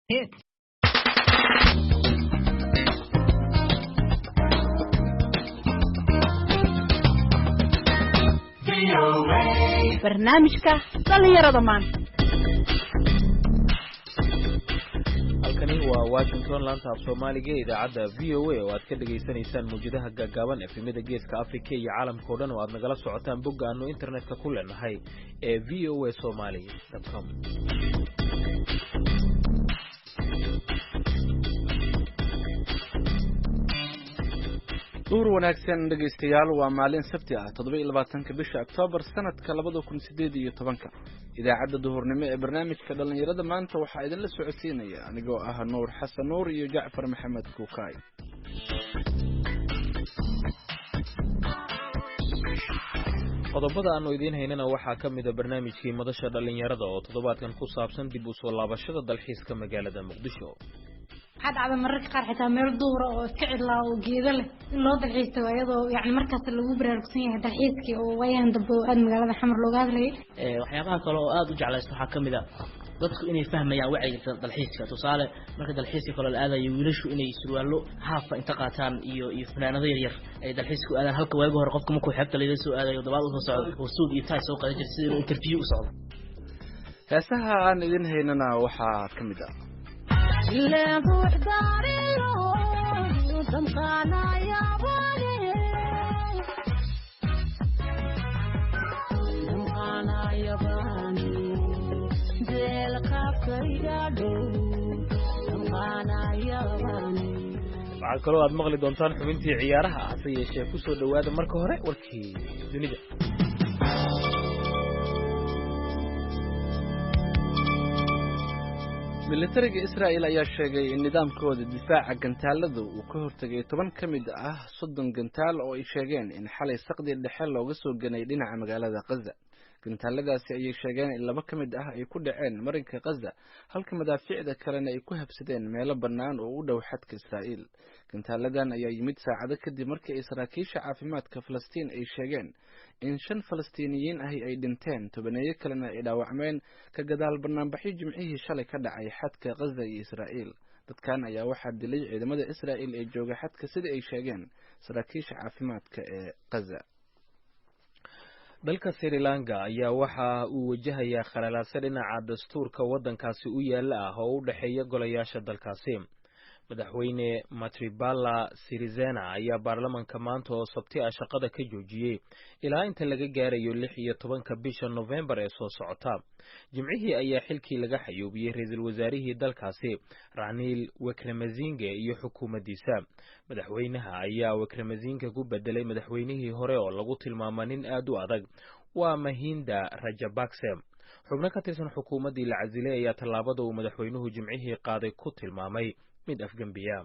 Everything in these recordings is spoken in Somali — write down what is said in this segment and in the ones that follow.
Hits. Barnaamijka dhallinyarada maanta. Halkani waa Washington, laanta af Soomaaliga ee idaacadda VOA oo aad ka dhegaysanaysaan mawjadaha gaagaaban, FM-yada Geeska Africa iyo caalamka o dhan oo aad nagala socotaan bogga aanu internetka ku leenahay ee voasomali.com. Duhur wanaagsan, dhegaystayaal. Waa maalin Sabti ah, 27-ka bisha Oktoobar, sanadka 2018-ka. Idaacadda duhurnimo ee barnaamijka dhallinyarada maanta waxaa idinla socodsiinaya anigoo ah Nuur Xasan Nuur iyo Jacfar Maxamed Kuukaay. Qodobada aanu idiin haynana waxaa ka mida barnaamijkii Madasha Dhallinyarada oo toddobaadkan ku saabsan dib u soo laabashada dalxiiska magaalada Muqdisho. Waxaa dhacda mararka qaar xitaa meel duura oo iska cidlaa oo geedo leh in loo dalxiis tago, iyadoo yani markaas lagu baraarugsan yahay dalxiiskii oo waayahan dambe oo aada magaalada Xamar looga hadlayay. Waxyaabaha kale oo aada u jeclaysto waxaa ka mid a dadku inay fahmayaan wacyiga dalxiiska. Tusaale, marka dalxiiska kale la aadayo, wiilashu inay surwaallo haafa inta qaataan iyo funaanado yaryar ay dalxiiska u aadaan, halka waagi hore qofka markuu xeebta layla soo aadayo, dabaal usoo socdo oo suud iyo taay soo qaadan jira, sida inuu interview u socdo. Heesaha aan idin haynana waxaa ka mid ah: Waxaa kaloo aad maqli doontaan xubintii ciyaaraha, hase yeeshee ku soo dhowaada marka hore warkii dunida. Militariga Israa'el ayaa sheegay in nidaamkooda difaaca gantaalada uu ka hortegay 10 ka mid ah 30 gantaal oo ay sheegeen in xalay saqdii dhexe looga soo ganay dhinaca magaalada Khaza. Gantaaladaasi ayay sheegeen in laba ka mid ah ay ku dhaceen marinka Khaza, halka madaafiicda kalena ay ku habsadeen meelo bannaan oo u dhow xadka Israa'iil. Gantaaladan ayaa yimid saacado kadib markii ay saraakiisha caafimaadka Falastiin ay sheegeen in shan Falastiiniyiin ahi ay dhinteen, tobaneeyo kalena ay dhaawacmeen, ka gadaal banaanbaxyo Jimcihii shalay ka dhacay xadka Khaza iyo Israa'iil. Dadkan ayaa waxaa dilay ciidamada Israa'iil ee jooga xadka, sida ay sheegeen saraakiisha caafimaadka ee Khaza. Dalka Sri Lanka ayaa waxa uu wajahayaa khalalaase dhinaca dastuurka waddankaasi u yaalla ah oo u dhexeeya golayaasha dalkaasi. Madaxweyne Maithripala Sirisena ayaa baarlamanka maanta oo Sabti ah shaqada ka joojiyey ilaa inta laga gaarayo 16-ka bisha Nofembar ee soo socota. Jimcihii ayaa xilkii laga xayuubiyey ra-iisul wasaarihii dalkaasi Ranil Wickremesinghe iyo xukuumaddiisa. Madaxweynaha ayaa Wickremesinghe ku bedelay madaxweynihii hore oo lagu tilmaama nin aad u adag, waa Mahinda Rajapakse. Xubno ka tirsan xukuumaddii la casilay ayaa tallaabada uu madaxweynuhu Jimcihii qaaday ku tilmaamay mid afgembiya.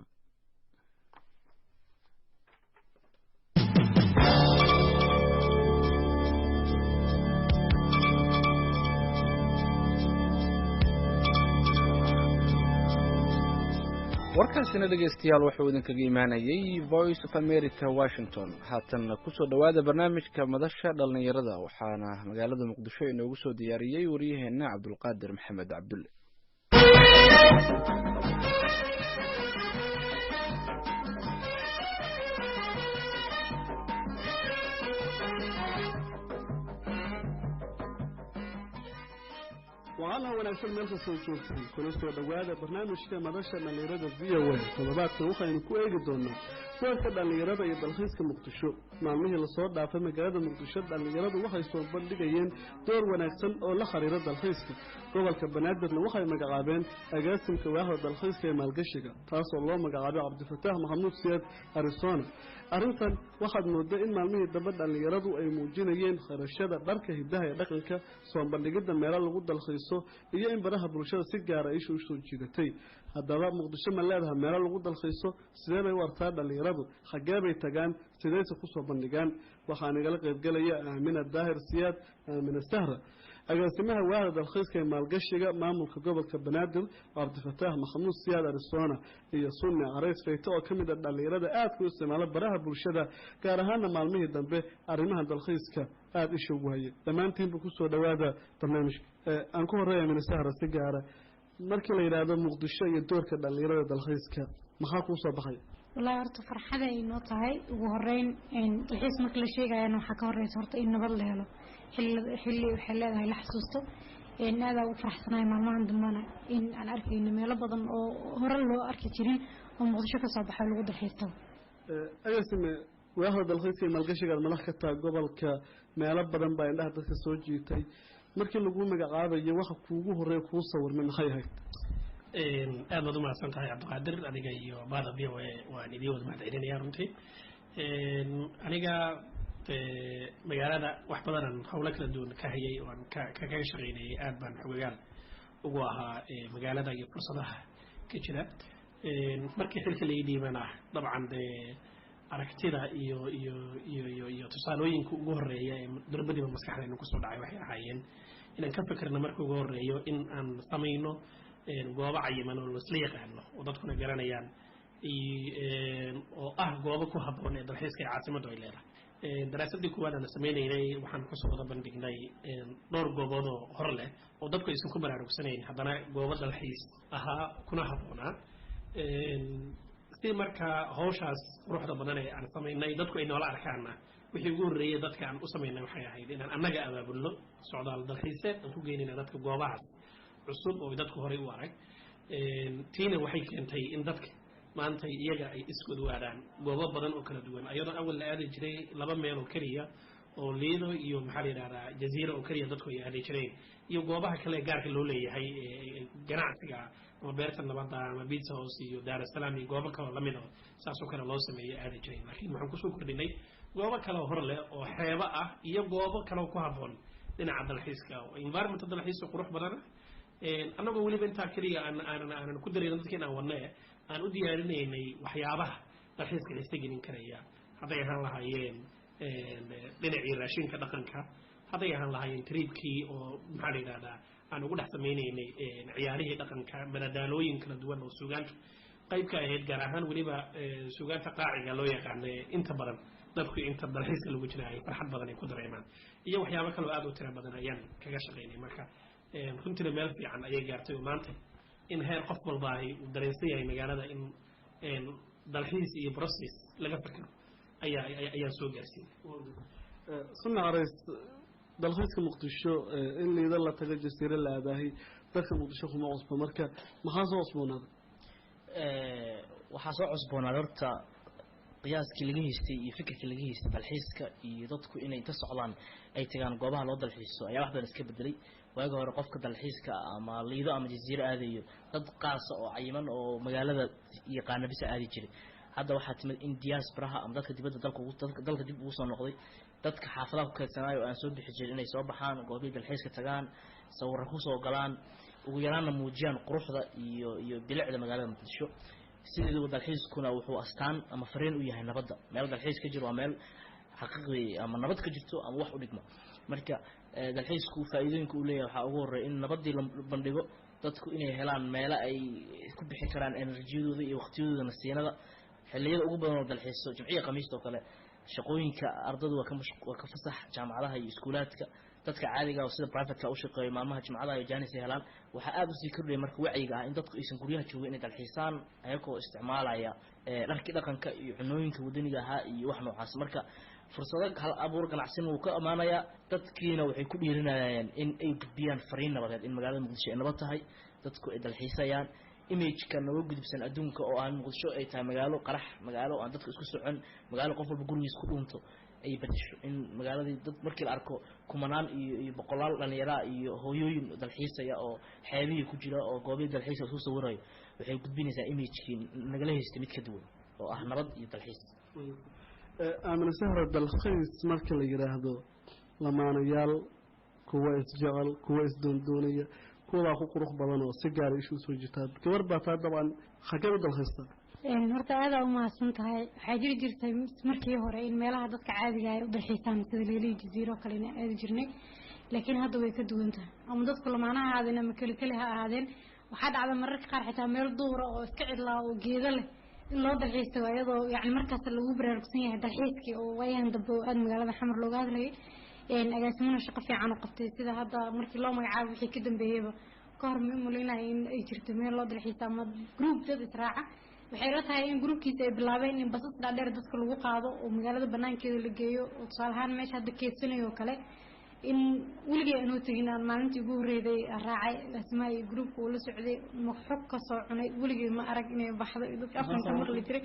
Warkaasina, dhegaystayaal, wuxuu idinkaga imaanayay Voice of America, Washington. Haatanna kusoo dhowaada barnaamijka Madasha Dhallinyarada. Waxaana magaalada Muqdisho inoogu soo diyaariyey waryaheena Cabdulqaadir Maxamed Cabdulle. Walaalaha wanaagsan, meel kastoo joogtaan, kuna soo dhowaada barnaamijka Madasha Dhallinyarada VOA. Toddobaadkan waxaynu ku eegi doonaa doorka dhallinyarada iyo dalxiiska Muqdisho. Maalmihii lasoo dhaafay magaalada Muqdisho dhallinyaradu waxay soo bandhigayeen door wanaagsan oo la xiriira dalxiiska. Gobolka Banaadirna waxay magacaabeen agaasimka waaxda dalxiiska ee maalgashiga, taasoo loo magacaabay Cabdifataax Maxamuud Siyaad Arizona. Arrintan waxaad moodda in maalmihii dambe dhallinyaradu ay muujinayeen kharashada dharka hiddaha ee dhaqanka, soo bandhigidda meelo lagu dalxiiso iyo in baraha bulshada si gaara isha u soo jiidatay. Haddaba, Muqdisho ma leedahay meelo lagu dalxiiso? Sidee bay u artaa dhallinyaradu? Xaggee bay tagaan? Sidayse kusoo bandhigaan? Waxaa nagala qaybgelaya Aamina Daahir Siyaad, Aamina Sahra, agaasimaha waaxda dalxiiska ee maalgashiga maamulka gobolka Banaadir, Cabdifataax Maxamuud Siyaad Arizona, iyo Sunni Carays Fayte oo ka mid a dhallinyarada aadka u isticmaala baraha bulshada, gaar ahaana maalmihii dambe arrimaha dalxiiska aada isha ugu hayay. Dhammaantiinba kusoo dhowaada barnaamijka. Aan ku horreeya Aamina Sahra, si gaara Markii la yidhaahdo Muqdisho iyo doorka dhallinyarada dalxiiska, maxaa kuu soo baxay? Wallahi horta farxada ay noo tahay. Ugu horeyn dalxiis marka la sheegayana waxaa ka horeysa horta in nabad la helo. Xilli waxay leedahay la xasuusto. Aadaa ugu faraxsanahay maalmahan dambana in aan arkayno meelo badan oo hore loo arki jirin oo Muqdisho kasoo baxo lagu dalxiisto. Agaasime, waaxda dalxiiska iyo maalgashigaad madax ka taha gobolka, meelo badan baa indhaha dadka soo jiitay. Markii lagu magacaabayo, waxa kuugu horeeya kuu sawirmay maxay ahayd? Aad baad umahadsan tahay, Cabdiqaadir. Adiga iyo bahda VOA waan idiin wada mahad celinaya. Runtii aniga magaalada wax badanaan howlo kala duwan ka hayay oo aan kaga shaqaynayay. Aad baan xogagaal ugu ahaa magaalada iyo fursadaha ka jira. Markii xilka lai dhiibana, dabcan dee aragtida iyo tusaalooyinka ugu horeeya ee durbadiiba maskaxdayna kusoo dhacay waxay ahaayeen inaan ka fikirno marka ugu horeeyo in aan samayno goobo cayiman oo laisla yaqaano oo dadkuna garanayaan, oo ah goobo ku habboon ee dalxiiska ee caasimaddu ay leedahay. Daraasadii koowaad aan sameynaynay waxaan kusoo wada bandhignay dhowr goobood oo hor leh oo dadku aysan ku baraarugsanayn, haddana goobo dalxiis ahaa kuna habboonaa. Si markaa hawshaas quruxda badan ee aan samaynay dadku ay noola arkaanna, wixii ugu horreeyay dadka aan u samaynay waxay ahayd inaan annaga abaabulno socdaal dalxiiseed aan ku geynayna dadka goobahaas cusub oo dadku horey u arag. Tiina waxay keentay in dadka maanta iyaga ay iskood u aadaan goobo badan oo kala duwan, ayadoo awal la aadi jiray laba meel oo keliya oo Liido iyo, maxaa la yidhahdaa, Jaziira oo keliya dadku ay aadi jireen, iyo goobaha kale ee gaarka loo leeyahay ee ganacsiga, ama Beerta Nabadda ama Pizza House iyo Daarasalaam iyo goobo kaloo lamid oo saasoo kale loo sameeyo aadi jireen. Laakiin waxaan kusoo kordhinay goobo kale oo hor leh oo xeebo ah iyo goobo kale oo ku habboon dhinaca dalxiiska oo environment dalxiiska qurux badan ah. Annagoo weliba intaa keliya aan aanan ku darayno dadka inaan wadne, aan u diyaarinaynay waxyaabaha dalxiiska xiise gelin karaya, hadday ahaan lahaayeen dhinacii raashinka dhaqanka, hadday ahaan lahaayeen trip-kii oo, maxaa la yidhahdaa, aan ugu dhex sameynaynay ciyaarihii dhaqanka, madadaalooyin kala duwan oo suugaanta qayb ka ahayd, gaar ahaan weliba suugaanta qaaciga loo yaqaano ee inta badan dadku inta dalxiiska lagu jira ay farxad badan ay ku dareemaan, iyo waxyaabo kaloo aada u tiro badan ayaan kaga shaqaynay. Marka runtiina meel fiican ayay gaartay oo maanta in heer qof walba ay uu dareensan yahay magaalada in dalxiis iyo process laga fakero ayaa ayaan soo gaarsiinay. Sunna Carays, dalxiiska Muqdisho in Liida la tago, Jasiire la aadaahay, dadka Muqdisho kuma cusbo. Marka maxaa soo cusboonaaday? Waxaa soo cusboonaaday horta qiyaaskii laga haystay iyo fikirkii laga haystay dalxiiska iyo dadku inay inta socdaan ay tagaan goobaha loo dalxiiso ayaa wax badan iska bedelay. Waagi hore qofka dalxiiska ama Liido ama Jaziiro aadayo dad qaasa oo cayiman oo magaalada yaqaana bisa aadi jiray. Hadda waxaa timid in diasporaha ama dadka dibadda dalka dib ugu soo noqday, dadka xaafadaha ku keedsanaayo oo aan soo bixi jirin, inay soo baxaan, goobihii dalxiiska tagaan, sawirra kusoo galaan, ugu yaraanna muujiyaan quruxda iyo bilicda magaalada Muqdisho. Sideeduba dalxiiskuna wuxuu astaan ama fariin u yahay nabadda. Meel dalxiis ka jiro waa meel xaqiiqdii ama nabad ka jirto ama wax u dhigmo. Marka dalxiisku faa'iidooyinka uu leeyahay waxaa ugu horreeya in nabaddii la bandhigo, dadku inay helaan meelo ay ku bixi karaan enerjiyadooda iyo waqtiyadooda nasiinada. Xilliyada ugu badan oo dalxiiso, Jimciya, Khamiista oo kale, shaqooyinka ardadu waa ka fasax, jaamacadaha iyo iskuulaadka. Dadka caadiga oo sida privateka u shaqeeyo maalmaha jimcadaha iyo jaanis ay helaan. Waxaa aada usii kordhaya marka wacyiga ah in dadku aysan guryaha joogin, inay dalxiisaan ayagoo isticmaalaya dharkii dhaqanka iyo cunooyinka wadaniga ahaa iyo wax noocaas. Marka fursado hal abuur ganacsina wuu ka amaanayaa, dadkiina waxay ku dhiirinayaan in ay gudbiyaan fariin nabadeed, in magaalada Muqdisho ay nabad tahay, dadku ay dalxiisayaan. Imageka nooga gudubsan adduunka oo aan Muqdisho ay tahay magaalo qarax, magaalo aan dadka isku socon, magaalo qof walba gurigiis ku dhuunto, ay bedesho, in magaaladii dad markii la arko kumanaan iyo boqolaal dhallinyaraa iyo hooyooyin dalxiisaya oo xeebihii ku jira oo goobihii dalxiiska isku sawirayo, waxay gudbinaysaa imagekii nagala haystay mid ka duwan oo ah nabad iyo dalxiis. Aamina Sahra, dalxiis marka la yidhaahdo, lamaanayaal, kuwa isjecel, kuwa isdoondoonaya, kuwabaa ku qurux badan oo si gaara ishu usoo jirtaa. Gabar baa taa, dabcan xageed u dalxiista? Horta aadaa umahadsan tahay. Waxaa jiri jirtay markii hore in meelaha dadka caadiga ay u dalxiisaan sida Leelihi, Jaziiro kale in aadi jirnay, laakiin hadda way ka duwan tahay. Ama dadku lamaanaha ahaadeen ama keli keli ha ahaadeen, waxaa dhacda mararka qaar xitaa meel duura oo iska cidlaa oo geedo leh in loo dalxiisto, iyadoo yani markaas lagu baraarugsan yahay dalxiiskii oo waayahan dambe oo aada magaalada Xamar looga hadlayay. Agaasimana shaqo fiican u qabtay sida hadda markii loo magacaabo wixii ka dambeeyeyba. Ka hor ma umaleynaya in ay jirto meel loo dalxiisa ama group dad israaca. Waxay la tahay in groupkiisa ay bilaabeen in basas dhaadheer dadka lagu qaado oo magaalada banaankeeda la geeyo, oo tusaale ahaan meesha hadda keedsanayo oo kale in weligay aanoo tegin, aan maalintii ugu horreeyday raacay asmaa iyo groupka uu la socday, maxog ka soo cunay. Weligay ma arag inay baxdo, dadka afkan ka maqli jiray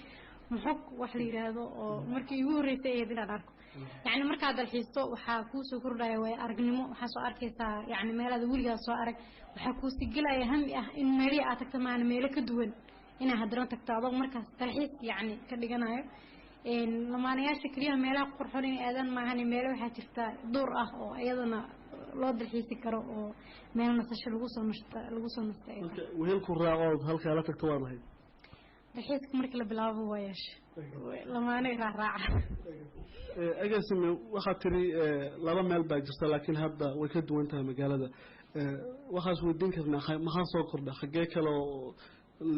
maxog wax la yidhaahdo, oo markii igu horreysay ahayd inaan arko. Yacni markaad dalxiisto waxaa kuusoo kordhaya waaya aragnimo, waxaa soo arkaysaa yacni meelaada weligaa soo arag, waxaa kuusii gelaya hami ah in meelihii aad tagta maana meelo ka duwan inaa haddana tagto, adoo markaas dalxiis yacni ka dhiganayo. Lamaanayaasha keliyaha meelaha qurxoon inay aadaan maahan, meelo waxaa jirta duur ah oo iyadana loo dalxiisi karo oo meel nasasho lagu soo nasta lagu soo nasta ay tahay. Wehelku raacood halkaa la tagto waa lahayd. Dalxiiska markii la bilaabo waa yeesha lamaanay raaraaca. Agaasime, waxaad tiri laba meel baa jirta, laakiin hadda way ka duwan tahay magaalada. Waxaas weydiin karnaa, maxaa soo kordha? Xaggee kale oo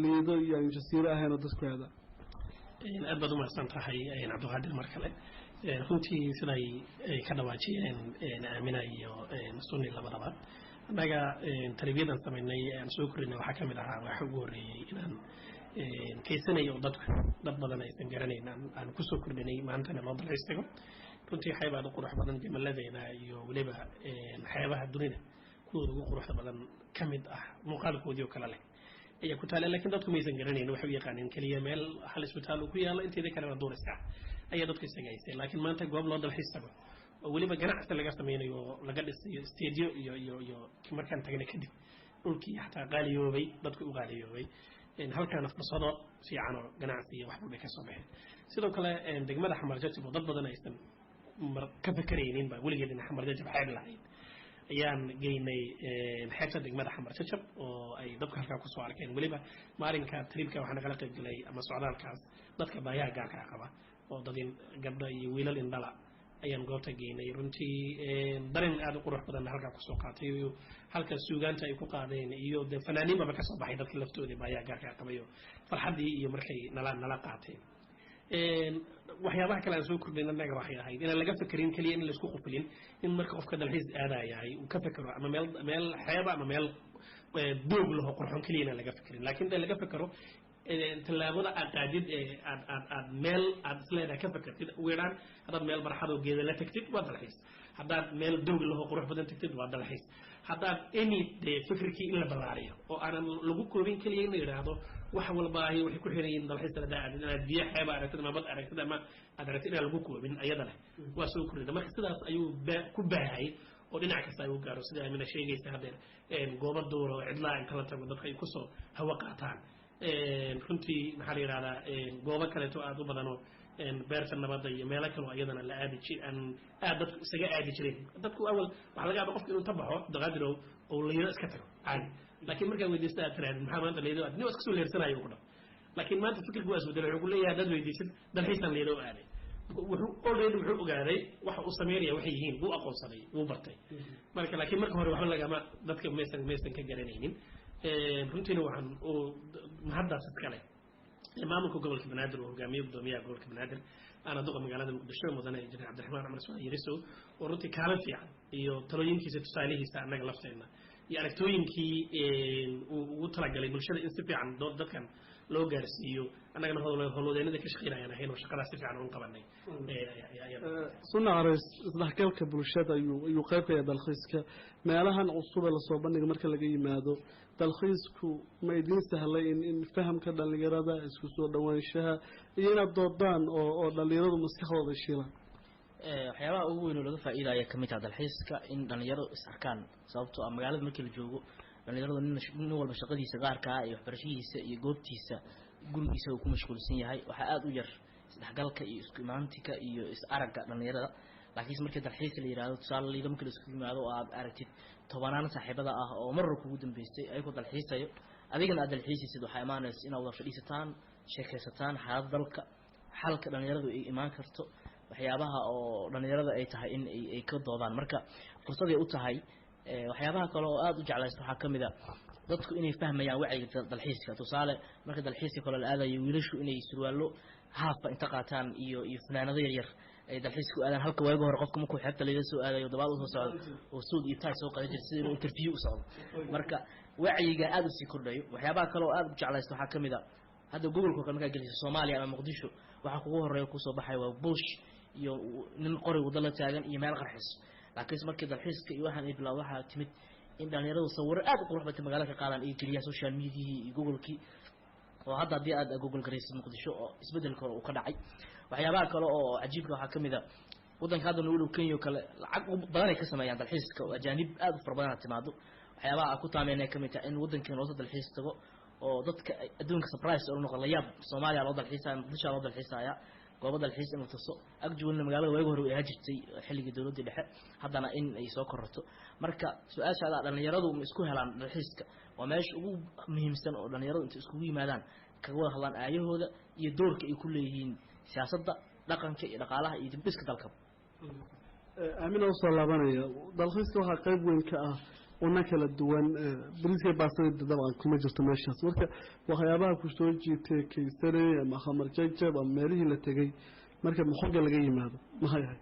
Liido iyo aan Jasiiro ahayn oo dadku aada? Aad baad umahadsan tahay, Cabdiqaadir, mar kale. Runtii siday ay ka dhawaajiyeen Aamina iyo Sunni labadaba, annaga tarbiyadan samaynay aan soo korinay waxaa ka mid ahaa, waxa ugu horreeyey inaan kaysanayo oo dadku dad badan aysan garanayn aan kusoo kordhinay, maantana loo dalxiis tago. Runtii xeeb aad u qurux badan, jamalladeeda iyo weliba xeebaha dunida kuwooda ugu quruxda badan ka mid ah, muuqaalkoodii oo kale leh ayaa ku taala, lakiin dadku maysan garanayn. Waxay u yaqaaneen keliya meel hal isbitaal uu ku yaalo, inteeda kalena duur iska ayaa dadku isaga haystay. Laakiin maanta goob loo dalxiis tago oo weliba ganacsi laga sameynayo oo laga dhisayo stadio iyo markaan tagnay kadib dhulkii xataa qaaliyoobay, dadku u qaaliyoobay, halkaana fursado fiican oo ganacsi iyo waxba bay kasoo baxeen. Sidoo kale degmada Xamar Jajab oo dad badan aysan mar ka fekeraynin ba weligeed in Xamar Jajab xeeb lahayd, ayaan geynay xeebta degmada Xamar Jajab oo ay dadku halkaa kusoo arkeen. Weliba maalinka tribka waxaa nagala qayb galay ama socdaalkaas dadka baayaha gaarka qaba oo dad gabdho iyo wiilal indhala ayaan goobta geynay. Runtii dareen aada u qurux badan halkaa kusoo qaatay, iyo halka suugaanta ay ku qaadeen, iyo dee fanaaniinbaba kasoo baxay dadka laftoodii baayaha gaarka qabayo, farxaddii iyo markay nala qaateen. Waxyaabaha kale aan soo kordhin annaga waxay ahayd inaan laga fekerin keliya, in laisku qufulin in marka qofka dalxiis aadayahay uu ka fekero ama meel xeeba ama meel doog laho qurxoon keliya inaan laga fekerin, laakiin dee laga fekero tallaabada aad qaadid ee aad meel aad isleedahay ka fekertid. Ugu yaraan haddaad meel barxadoo geeda la tagtid waa dalxiis, haddaad meel doog laho qurux badan tagtid waa dalxiis, haddaad any dee fikirkii in la ballaariyo oo aanan lagu koobin keliya in la yidhaahdo wax walbaahi waxay ku xiran yihiin dalxiis hadaa aadid inaad biyo xeeba aragtid ama bad aragtid ama aad aragtid, inaan lagu koobin ayada leh waa soo kordhida. Marka sidaas ayuu ku baahay oo dhinac kasta ay u gaaro, sida Amina sheegaysa haddeer, goobo duur oo cidlaa inta la tago dadka ay kusoo hawo qaataan. Runtii maxaa la yidhahdaa, goobo kaleeto aada u badanoo beerta nabadda iyo meelo kaloo iyadana la aadi ji aan aad dadku isaga aadi jireen. Dadku awal waxaa laga yaaba qofka inuu ta baxo Cabdiqaadirow oo Liido iska tago caadi, laakiin markaa weydiista aad tirahdid maxaa maanta Liido aad nin waa iska soo leersanayo ku dhaw. Laakiin maanta fikirku waa isbedelay, wuxuu ku leeyahay haddaad weydiisid dalxiisaan Liido u aaday. Wuxuu already wuxuu ogaaday waxa uu sameynaya waxay yihiin, wuu aqoonsaday, wuu bartay marka. Laakiin marka hore waxba lagama dadka maysan ka garanaynin. Runtiina waxaan mahaddaas iskale maamulka gobolka Banaadir oo hogaamiye gudoomiyaha gobolka Banaadir ana duqa magaalada Muqdisho, mudane Injineer Cabdiraxmaan Cumar Ismaan Yarisow, oo runtii kaalin fiican iyo talooyinkiisa, tusaalihiisa, annaga lafteenna iyo aragtooyinkii uu ugu talagalay bulshada in si fiican dadkan loo gaarsiiyo, annagana howlwadeenada ka shaqeynayaan ahayn oo shaqadaas si fiican ugu qabanay. Sunna Carays, isdhexgalka bulshada ayuu qayb ka yahay dalxiiska. Meelahan cusub ee lasoo bandhiga marka laga yimaado, dalxiisku ma idiin sahlay in fahamka dhalinyarada, isku soo dhawaanshaha iyo inaad doodaan oo dhalinyaradu maskaxdooda shiilaan? Waxyaabaha ugu weyn oo laga faa'iidaya kamid taha dalxiiska in dhalinyaradu is arkaan, sababtoo ah magaalada markii la joogo dhalinyaradu nin walba shaqadiisa gaarkaa iyo waxbarashadiisa iyo goobtiisa gurigiisa uu ku mashquulsan yahay. Waxaa aada u yar isdhexgalka iyo isku imaantika iyo is aragga dhalinyarada. Laakiinse markii dalxiis la yihahdo, tusaale Liido markii la isku yimaado oo aad aragtid tobanaan saaxiibada ah oo marar kugu dambeysay ayagoo dalxiisayo, adigana aad dalxiisaysid, waxaa imaanaysa inaad wada fadhiisataan, sheekaysataan xaaladda dalka, xalka dhalinyaradu ay imaan karto, waxyaabaha oo dhalinyarada ay tahay in ay ka doodaan. Marka fursaday u tahay. Waxyaabaha kale oo aada u jeclaysta waxaa kamid a dadku inay fahmayaan wacyiga dalxiiska. Tusaale marka dalxiiska kale la aadayo, wiilashu inay surwaallo haafa inta qaataan iyo funaanado yaryar ay dalxiiska u aadaan, halka waagi hore qofka markuu xeebta laga soo aadayo dabaal usoo socdo oo suud iyo taay soo qadan jira sida inuu interview u socdo. Marka Wacyiga aada usii kordhayo. Waxyaabaha kale oo aada u jeclaysta waxaa kamid a, hadda Google-ka kale markaa geliso Soomaaliya ama Muqdisho, waxaa kugu horeeya kusoo baxaya waa bush iyo nin qori waddo la taagan iyo meel qarxis. Laakiinse markii dalxiiska iyo waxaan ay bilaab, waxaa timid in dhalinyaradu sawiro aada u qurux batay magaalada ka qaadaan iyo geliyaan social mediahii iyo Google-kii, oo hadda haddii aad Google garaysid Muqdisho oo isbedelka hore uu ka dhacay. Waxyaabaha kale oo cajiibka waxaa kamid a, waddanka hadda nagu dhow, Kenya oo kale, lacag badan ay ka sameeyaan dalxiiska oo ajaanib aada u fara badan aad timaado. Waxyaabaha aan ku taameynay kamid tahay in waddankeena loosoo dalxiis tago oo dadka adduunka surprise oo noqon, la yaab, Soomaaliya loo dalxiisaya, Muqdisho loo dalxiisaya, goobo dalxiis in la tuso. Agjuwalna magaalada waagi hore way ahaa jirtay xilligii dowladdii dhexe, haddana in ay soo kororto. Marka su-aashaada, dhalinyaradu ma isku helaan dalxiiska? Waa meesha ugu muhiimsan oo dhalinyaradu inta iskugu yimaadaan kaga wada hadlaan aayahooda iyo doorka ay ku leeyihiin siyaasadda, dhaqanka iyo dhaqaalaha iyo dibdhiska dalkaba. Aamina, usoo laabanaya, dalxiiska waxaa qayb weyn ka ah una kala duwan bariiska baastada, dabcan kuma jirto meeshaas. Marka waxyaabaha ku soo jiitay Kaysare ama Khamar Jajab ama meelihii la tegey, marka maxoga laga yimaado, maxay ahayd?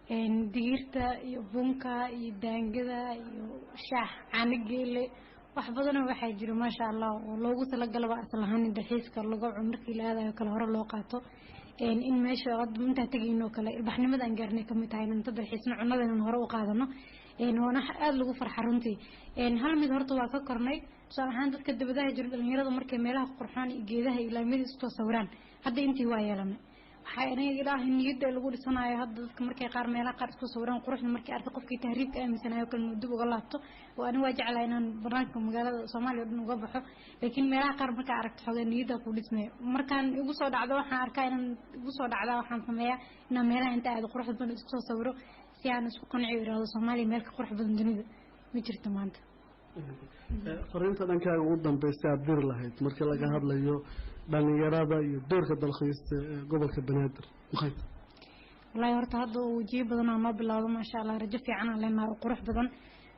Digirta iyo bunka iyo daangada iyo shaax, caano geele, wax badanoo waxaa jiro, maasha Allah, oo loogu talagalaba asal ahaan in dalxiiska lagu cuno markii la aadayo kale hore loo qaato. In meesha hadda intaa tegayno kale ilbaxnimada aan gaarnay kamid tahay inaan inta dalxiisno cunada inaan hore u qaadano, waana aada lagu farxa runtii. Hal mid horta waa ka kornay. Tusaale ahaan, dadka dabadaha jiro, dhalinyarada markay meelaha qurxoon iyo geedaha iyo laamiyada isku sawiraan, hadda intii waa yeelanay. Waxaa aniga ilaahay niyadda lagu dhisanayo. Hadda dadka markay qaar meelaha qaar isku sawiraan, quruxda markay arka, qofkii tahriibka aaminsanayo kale inuu dib uga laabto. Oo aniga waa jeclahay inaan banaanka magaalada Soomaaliya oo dhan uga baxo, laakiin meelaha qaar markaa aragto xoogaa niyadda ku dhismayo. Markaan igu soo dhacdo, waxaan arkaa inaan igu soo dhacdaa, waxaan sameeyaa inaan meelaha inta aado quruxda badan isku soo sawiro, si aan isku qanciyo, iraahdo Soomaaliya meel ka qurux badan dunida ma jirto maanta. Fariinta dhankaaga ugu dambaysa aada diri lahayd marka laga hadlayo dhalinyarada iyo doorka dalxiista ee gobolka Banaadir, maxay tahay? Wallaahi horta hadda wajiyo badan oo noo bilowdo, maasha Allah, rajo fiican aan leenahay oo qurux badan.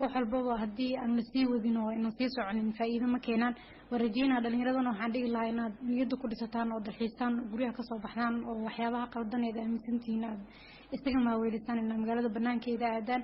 Wax walbaba haddii aan la sii wadin oo aynan sii soconin, faa'iido ma keenaan. Waan rajeynaa. Dhalinyaradana waxaan dhihi lahaa inaad niyadda ku dhisataan oo dalxiistaan, guryaha kasoo baxdaan oo waxyaabaha qaldan eed aaminsantihiin aad isaga maaweelisaan, inaad magaalada banaankeeda aadaan.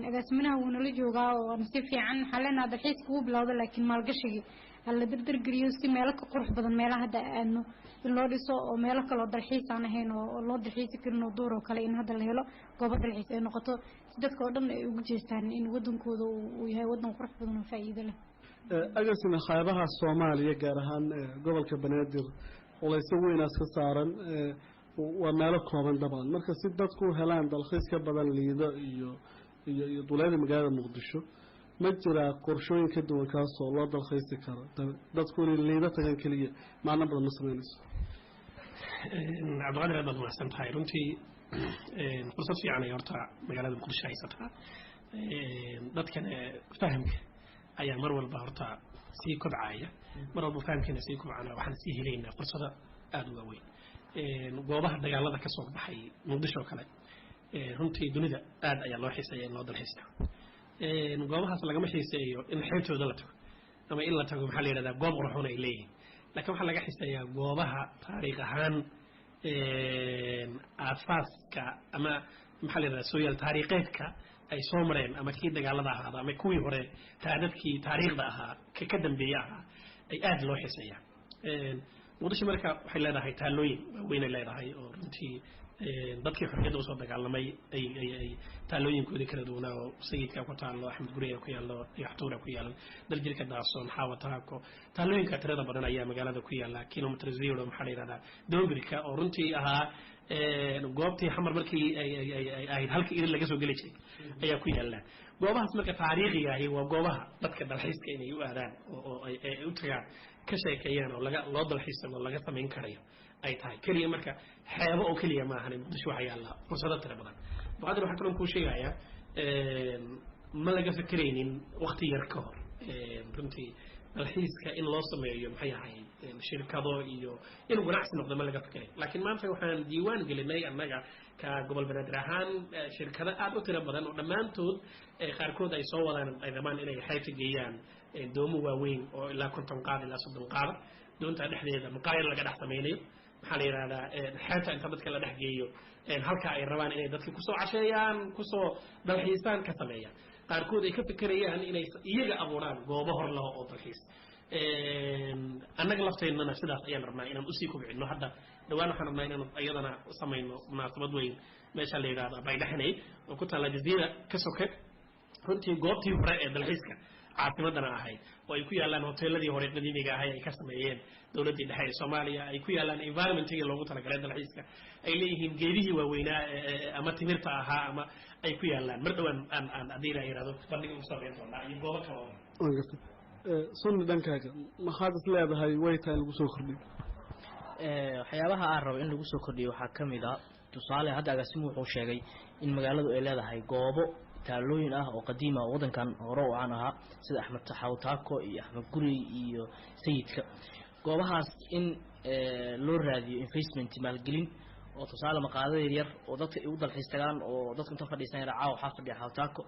Agaasiminaha wuu nala joogaa oo si fiican waxaan leenahay dalxiiska wuu bilowda, laakiin maalgashigii hala dardargeliyo si meelo ka qurux badan meelaha hadda aadno in loo dhiso, oo meelo kale oo dalxiis aan ahayn oo loo dalxiisi karin oo duur oo kale in hadda la helo, goobo dalxiis ay noqoto, si dadka oo dhan ay ugu jeestaan in wadankooda uu yahay wadan qurux badan oo faa'iido leh. Agasina, xeebaha Soomaaliya, gaar ahaan gobolka Banaadir, culeysyo weynaas ka saaran. Waa meelo kooban dabcan. Marka si dadku helaan dalxiis ka badan Liido iyo duleeda magaalada Muqdisho, ma jiraa qorshooyin ka duwan kaasoo loo dalxiisi karo? Dadku inay Liido tagaan keliya macno badan ma sameynayso. Cabdiqaadir, aad baad mahadsan tahay. Runtii fursad fiican ay horta magaalada Muqdisho haysataa. Dadkana fahamka ayaa mar walba horta sii kobcaya. Mar walba fahamkeena sii kobcana, waxaan sii helaynaa fursado aada u waaweyn. Goobaha dagaalada ka soo baxay Muqdisho oo kale, runtii dunida aad ayaa loo xiiseeya in loo dalxiista. Goobahaas lagama xiiseeyo in xeebtooda la tago ama in la tago, maxaa la yidhahdaa, goob qurxoon ay leeyihiin, laakiin waxaa laga xiiseeyaa goobaha taariikh ahaan aasaaska ama, maxaa la yidhahdaa, sooyaal taariikheedka ay soo mareen, ama kii dagaalada ahaada ama kuwii hore raadadkii taariikhda ahaa ka dambeeye ahaa ay aada loo xiiseeyaa. Muqdisho marka waxay leedahay taalooyin waaweyn ay leedahay, oo runtii dadkii xorriyadda usoo dagaalamay ay taalooyinkoodii kala duwanaa, oo Sayidka ku taallo, Axmed Guriga ku yaallo, Dhagaxtuura ku yaalan, Daljirka Daasoon, Xaawa Taako, taalooyinka tirada badan ayaa magaalada ku yaala. Kilometer Zero, maxaa la yidhahdaa, Dombirka oo runtii ahaa goobtii Xamar markii ay ahayd halkii irin laga soo geli jiray ayaa ku yaala. Goobahaas marka taariikhiga ahi waa goobaha dadka dalxiiska inay u aadaan oo ay u tagaan, ka sheekeeyaan oo laga loo dalxiis tago laga samayn karayo ay tahay keliya. Marka xeebo oo keliya ma ahan, Muqdisho waxaa yaalla fursado tiro badan. Muqaadir, waxaa kaloo kuu sheegayaa, ma laga fekeraynin waqti yar ka hor runtii dalxiiska in loo sameeyo, maxay ahayd, shirkado iyo inuu ganacsi noqdo, ma laga fekeray. Laakiin maanta waxaan diiwaan gelinay annaga ka gobol Banaadir ahaan shirkado aada u tiro badan oo dhammaantood qaarkood ay soo wadaan, ay rabaan inay xeebta geeyaan doomo waaweyn oo ilaa 50 qaad ilaa 30 qaada, doonta dhexdeeda maqaayad laga dhex samaynayo, maxaa la yidhahdaa, xeebta inta dadka la dhex geeyo, halka ay rabaan inay dadka kusoo casheeyaan, kusoo dalxiisaan ka sameeyaan. Qaarkood ay ka fekerayaan inay iyaga abuuraan goobo hor laho oo dalxiis. Annaga lafteennana sidaas ayaan rabnaa inaan usii kobcino. Hadda dhawaan waxaan rabnaa inaan iyadana samayno munaasabad weyn meesha la yidhahdo Baydhaxney oo ku taalla Jaziira ka soke, runtii goobtii hore ee dalxiiska caasimadana ahayd, oo ay ku yaalaan hoteeladii hore qadiimiga ahay ay ka sameeyeen dowladdii dhexe ee Soomaaliya, ay ku yaalaan environmentigii loogu talagalay dalxiiska, ay leeyihiin geedihii waaweynaa ama timirta ahaa ama ay ku yaalaan. Mar dhowaan aan haddii la yidhahdo bandhig ugu sameyn doonaa iyo goobo kale oo Waan gartay. Sunni, dhankaaga maxaad is leedahay way tahay in lagu soo kordhiyo? Waxyaabaha aan rabo in lagu soo kordhiyo waxaa ka mid a, tusaale, hadda agaasimu wuxuu sheegay in magaaladu ay leedahay goobo taalooyin ah oo qadiima oo waddankan hore u caan ahaa, sida Axmed Taxaw Taako iyo Axmed Guri iyo Sayidka. Goobahaas in loo raadiyo investment, maalgelin, oo tusaale maqaadada yaryar oo dadka ay u dalxiis tagaan, oo dadku inta fadhiisan yara caawa waxaa fadhiya Xaw Taako,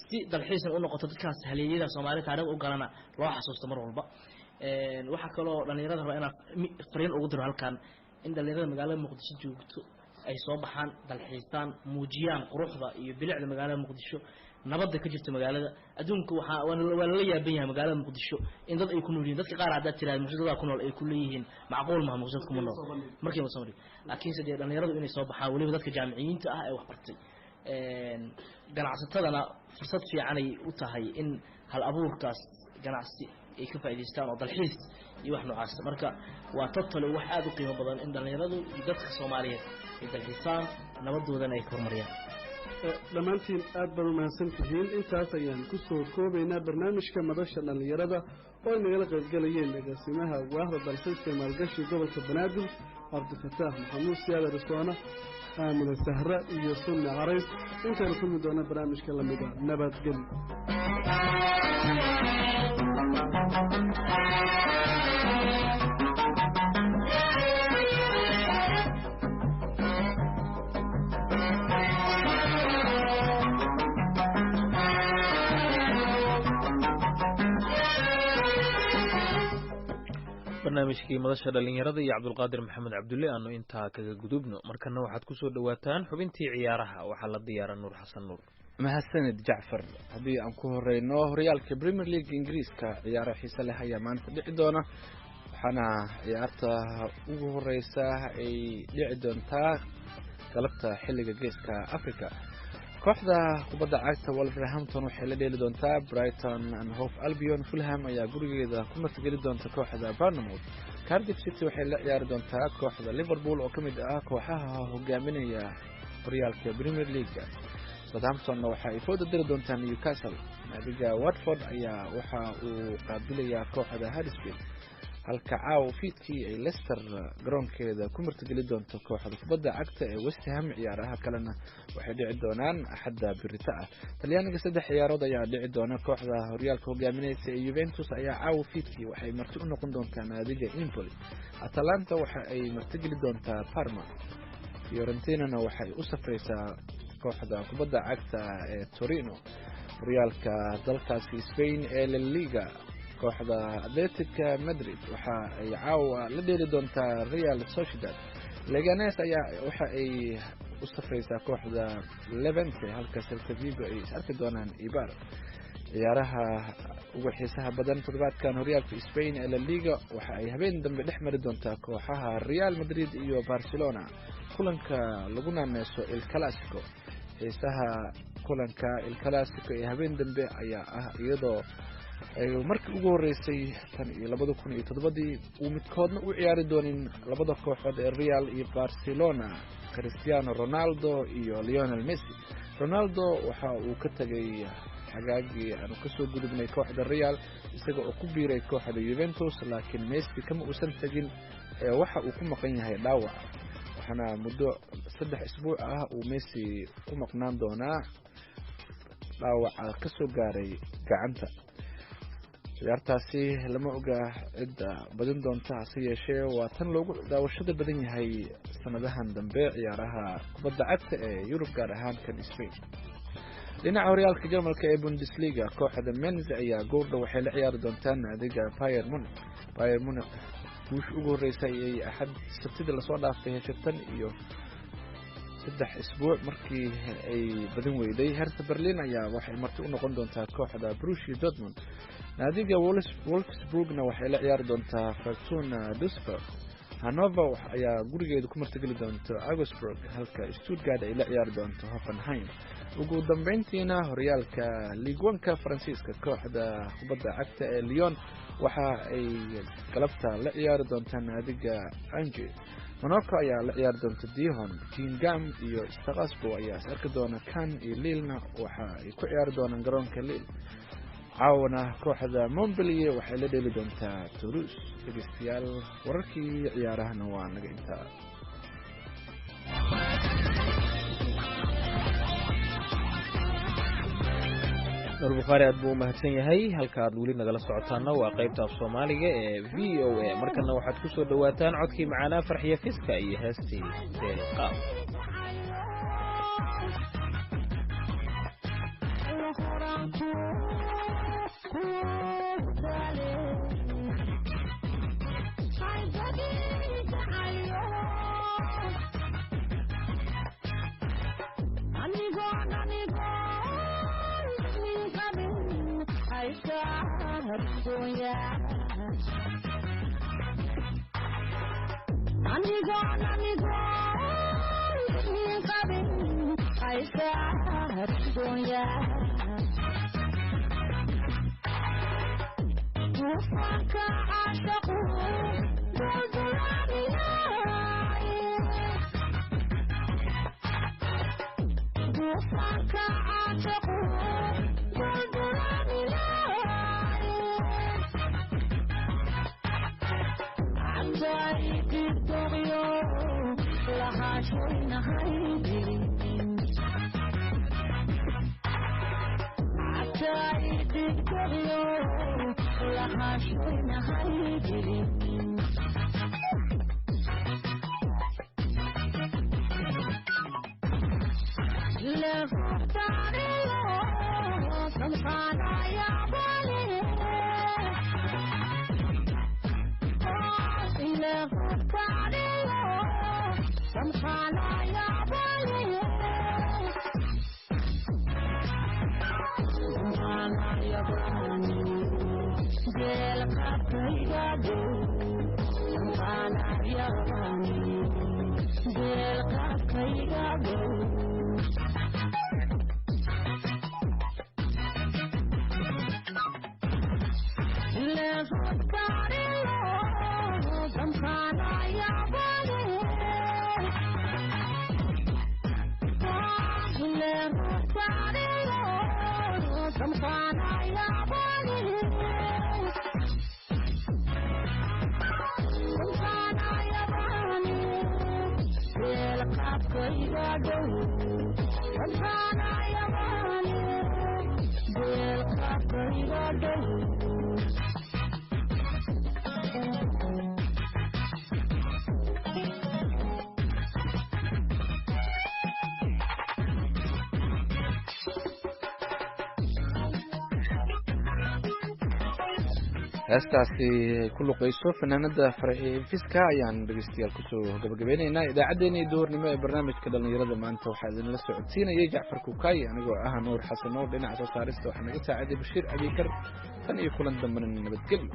si dalxiisna u noqoto, dadkaas haleeyada Soomaali taariikh u galana loo xasuusto mar walba. Waxaa kaloo dhalinyarada rabaa inaan fariin ugu diro halkan, in dhalinyarada magaalada Muqdisho joogto ay soo baxaan, dalxiistaan, muujiyaan quruxda iyo bilicda magaalada Muqdisho, nabadda ka jirta magaalada. Adduunka waxaa waa lala yaaban yahay magaalada Muqdisho in dad ay ku nool yihiin. Dadka qaar haddaad tiraahdo Muqdisho dadaa ku nool, ay ku leeyihiin macquul maha, Muqdisho kuma nool markiiba soo bandhigo. Laakiinse dee dhalinyaradu inay soo baxaan, weliba dadka jaamiciyiinta ah ee wax bartay, ganacsatadana fursad fiicanay u tahay in hal abuurkaas ganacsi ay ka faa'iidaystaan oo dalxiis iyo wax noocaas. Marka waa totally wax aada u qiimo badan in dhalinyaradu iyo dadka Soomaaliyeed ay dalxiisaan, nabadoodana ay ka horumariyaan. Dhammaantiin aad baad umahadsan tihiin. Intaas ayaan ku soo koobaynaa barnaamijka madasha dhallinyarada oo ay nagala qaybgalayeen agaasimaha waaxda dalxiiska ee maalgashi gobolka Banaadir, Cabdifataax Maxamuud Siyaad Arisoona, Aamina Sahra iyo Sunni Carays. Intaynu kulmi doona barnaamijka lamida, nabadgelyo. Barnaamijkii madasha dhalinyarada iyo Cabdulqaadir Maxamed Cabdulle aanu intaa kaga gudubno. Markana waxaad ku soo dhowaataan xubintii ciyaaraha. Waxaa la diyaara Nuur Xasan Nuur. Mahadsanid, Jacfar. Haddii aan ku horeyno horyaalka Premier League Ingiriiska, ciyaaro xiise leh ayaa maanta dhici doona, waxaana ciyaarta ugu horeysa ay dhici doontaa galabta xilliga Geeska Africa. Kooxda kubadda cagta Wolverhampton waxay la dheeli doontaa Brighton and Hove Albion. Fulham ayaa gurigeeda ku martigeli doonta kooxda Bournemouth. Cardiff City waxay la ciyaari doontaa kooxda Liverpool oo ka mid ah kooxaha hogaaminaya horyaalka Premier League. Southamptonna waxa ay fooda diri doontaa Newcastle. Naadiga Watford ayaa waxa uu qaabilayaa kooxda Huddersfield, halka caawa fiidkii ay Leicester garoonkeeda ku martigeli doonto kooxda kubadda cagta ee West Ham. Ciyaaraha kalena waxay dhici doonaan Axadda birita ah. Talyaaniga saddex ciyaarood ayaa dhici doona. Kooxda horyaalka hogaamineysa ee Juventus ayaa caawa fiidkii waxay marti u noqon doontaa naadiga Empoli. Atalanta waxa ay martigeli doontaa Parma. Fiorentinana waxay u safreysaa kooxda kubadda cagta ee Torino. Horyaalka dalkaasi Spain ee La Liga, kooxda Atletica Madrid waxa ay caawa la dheeli doontaa Real Sociedad. Leganes ayaa waxa ay u safreysaa kooxda Levante, halka Celta Vigo ay is arki doonaan Eibar. Ciyaaraha ugu xiisaha badan toddobaadkan horyaalka Spain ee La Liga waxa ay habeen dambe dhex mari doontaa kooxaha Real Madrid iyo Barcelona, kulanka lagu naaneyso El Clasico. Xiisaha kulanka El Clasico ee habeen dambe ayaa ah iyadoo ay markii ugu horeysay tan iyo 2007-dii uu midkoodna u ciyaari doonin labada kooxood ee Real iyo Barcelona Cristiano Ronaldo iyo Lionel Messi. Ronaldo waxa uu ka tegay xagaagii aanu kasoo gudubnay kooxda Real, isaga oo ku biiray kooxda Juventus, laakiin Messi kama uusan tegin ee waxa uu ku maqan yahay dhaawac, waxaana muddo 3 isbuuc ah uu Messi ku maqnaan doonaa dhaawaca kasoo gaaray gacanta. Ciyaartaasi lama oga cidda badin doonta, hase yeeshee waa tan loogu daawashada badan yahay sanadahan dambe ciyaaraha kubadda cagta ee Yurub, gaar ahaan kan Spain. Dhinaca horyaalka Jarmalka ee Bundesliga, kooxda Mainz ayaa goordhow waxay la ciyaari doontaa naadiga Bayern Munich. Bayern Munich guusha ugu horreysay ayay Axad Sabtida lasoo dhaaftay heshay tan iyo 3 isbuuc markii ay badin weyday. Hertha Berlin ayaa waxay marti u noqon doontaa kooxda Borussia Dortmund. Naadiga Wolfsburgna waxay la ciyaari doontaa Fortuna Düsseldorf. Hanover ayaa gurigeeda ku martigeli doonta Augsburg, halka Stuttgart ay la ciyaari doonto Hoffenheim. Ugu dambeyntiina horyaalka Ligue 1-ka Faransiiska, kooxda kubadda cagta ee Lyon waxa ay galabta la ciyaari doontaa naadiga Angers. Monaco ayaa la ciyaari doonta Dijon, Guingamp iyo Strasbourg ayaa is arki doona. Cannes iyo Lille waxa ay ku ciyaari doonaan garoonka Lille. Caawana kooxda Montpellier waxay la dheeli doontaa Toulouse. Dhegeystayaal, wararkii ciyaarahana waa naga intaa. Nuur Bukhaari aad buu u mahadsan yahay. Halka aad weli nagala socotaanna waa qaybta af Soomaaliga ee VOA. Markana waxaad ku soo dhowaataan codkii macaanaa Farxiya Fiska iyo heestii Deelqaab. Heestaasi ay ku luqeyso fanaanada Farxi Fiska ayaan dhegeystayaal kusoo gabagabeyneynaa idaacaddeenii duhurnimo ee barnaamijka dhalinyarada maanta. Waxaa idinla socodsiinayay Jacfar Kukaay, anigoo ah Nuur Xasan Nuur. Dhinaca soo saarista waxaa naga saaciday Bashiir Abiikar. Tan iyo kulan dambena nabadgelyo.